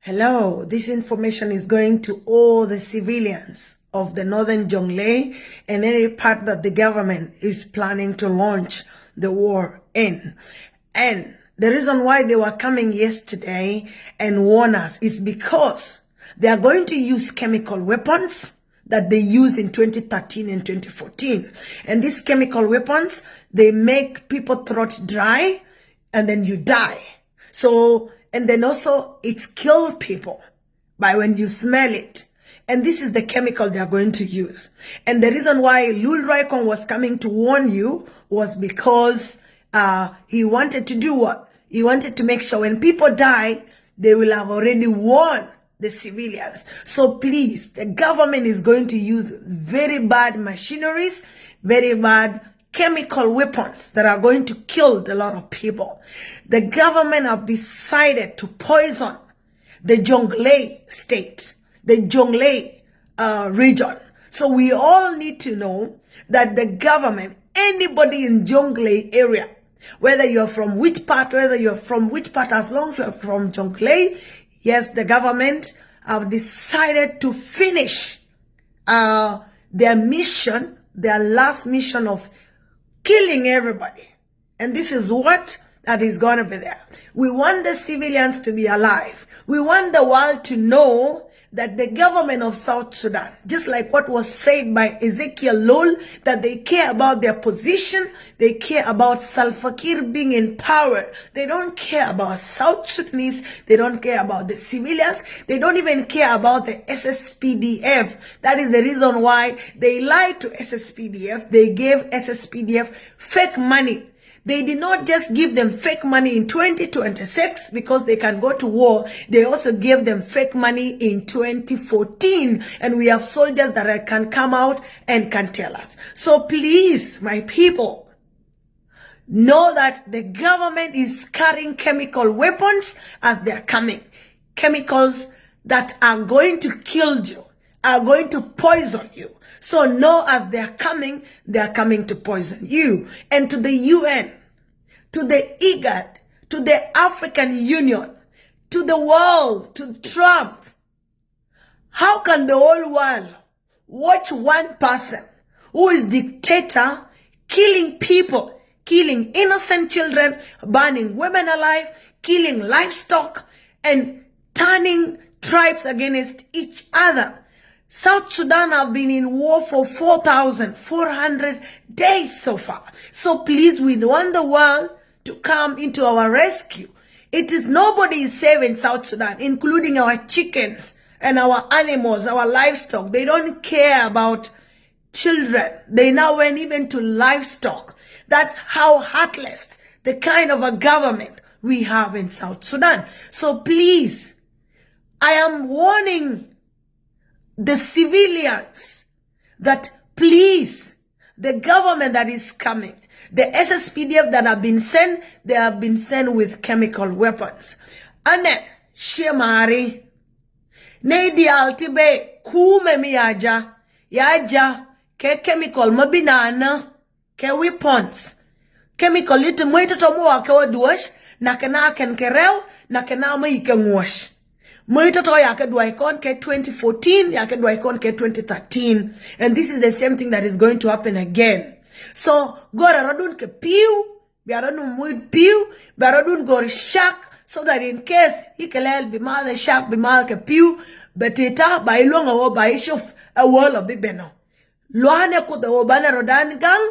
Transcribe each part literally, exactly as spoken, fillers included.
Hello, this information is going to all the civilians of the northern Jonglei and any part that the government is planning to launch the war in. And the reason why they were coming yesterday and warn us is because they are going to use chemical weapons that they used in twenty thirteen and twenty fourteen. And these chemical weapons, they make people throat dry and then you die. So, and then also it's kill people by when you smell it. And this is the chemical they are going to use. And the reason why Lul Roykong was coming to warn you was because uh, he wanted to do what? He wanted to make sure when people die, they will have already warned the civilians. So please, the government is going to use very bad machineries, very bad chemical weapons that are going to kill a lot of people. The government have decided to poison the Jonglei state, the Jonglei uh, region. So we all need to know that the government, anybody in Jonglei area, whether you're from which part, whether you're from which part, as long as you're from Jonglei, yes, the government have decided to finish uh, their mission, their last mission of killing everybody. And this is what that is going to be there. We want the civilians to be alive. We want the world to know that the government of South Sudan, just like what was said by Ezekiel Lol, that they care about their position, they care about Salva Kiir being in power. They don't care about South Sudanese. They don't care about the civilians. They don't even care about the S S P D F. That is the reason why they lied to S S P D F. They gave S S P D F fake money. They did not just give them fake money in twenty twenty-six because they can go to war. They also gave them fake money in twenty fourteen. And we have soldiers that can come out and can tell us. So please, my people, know that the government is carrying chemical weapons as they are coming. Chemicals that are going to kill you, are going to poison you. So know as they are coming, they are coming to poison you. And to the U N, to the IGAD, to the African Union, to the world, to Trump, how can the whole world watch one person who is dictator killing people, killing innocent children, burning women alive, killing livestock, and turning tribes against each other? South Sudan have been in war for four thousand four hundred days so far. So please, we want the world to come into our rescue. It is nobody is safe in South Sudan, including our chickens and our animals, our livestock. They don't care about children. They now went even to livestock. That's how heartless the kind of a government we have in South Sudan. So please, I am warning the civilians that please, the government that is coming, the S S P D F that have been sent, they have been sent with chemical weapons. Ɛnɛ, ciɛ maari. Nɛy diaal ti bɛ kumɛ mi ya ja, ya ja kɛ chemical ma bi naan nä kɛ weapons. Chemical i̱ ti moc tɔ̱tɔ̱ mi wa kɛ wä duɔ̱c, na kɛ na kɛn kɛ rɛw, na kɛ na mi kɛ ŋuɔ̱c. Moc tɔ̱tɔ̱ ya kɛ duac kɔn kɛ twenty fourteen, ya kɛ duac kɔn kɛ twenty thirteen. And this is the same thing that is going to happen again. So, go̱rɛ rɔ̱dun kɛ pi̱w, bia rɔ̱dun moc pi̱w, bia rɔ̱dun go̱r cak, so that in case i̱ kɛ lɛl bi math cak, bi math kɛ pi̱w, bɛ ti ta̱ ba i̱ luäŋ ɛ wä ba i̱ cop ɛ wä lɔ bi ben ɔ. Lua̱nɛ Kuoth ɛ wä banɛ rɔ̱dan gaŋ,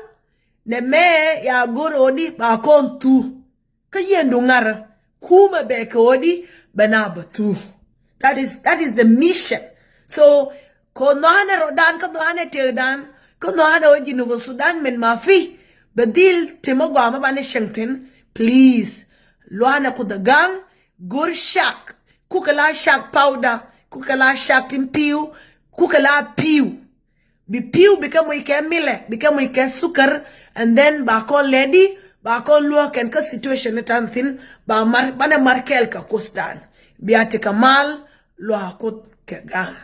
nɛ mɛ ya go̱r ɣöödi ba kɔn thu. Kä yɛn du ŋa̱r kumɛ bɛ kɛ ɣöödi bɛ na bɛ thu. That is, that is the mission. So kɛ nhɔanɛ rɔ̱dan, kä nhɔanɛ tëëkdan, kä nhɔanɛ ɣöö Jinub Sudan min ma fi bɛ dhil ti mi gɔaa mi banɛ cieŋ thi̱n. Please, lua̱nɛ Kuoth ɛ gaŋ, go̱r cak, kukɛ la cak powder, kukɛ la cak tin pi̱w, kukɛ la pi̱w. Bi pi̱w bikɛ moc kɛ milɛ, bikɛ moc kɛ sukar, and then ba kɔn lɛt i̱, ba kɔn luäk kɛn kä situation ni ta̱n thi̱n, ba mar, banɛ mar kɛɛl kɛ Kuothdan. Bia ti kɛ mal, lua̱k Kuoth kɛ gaŋ.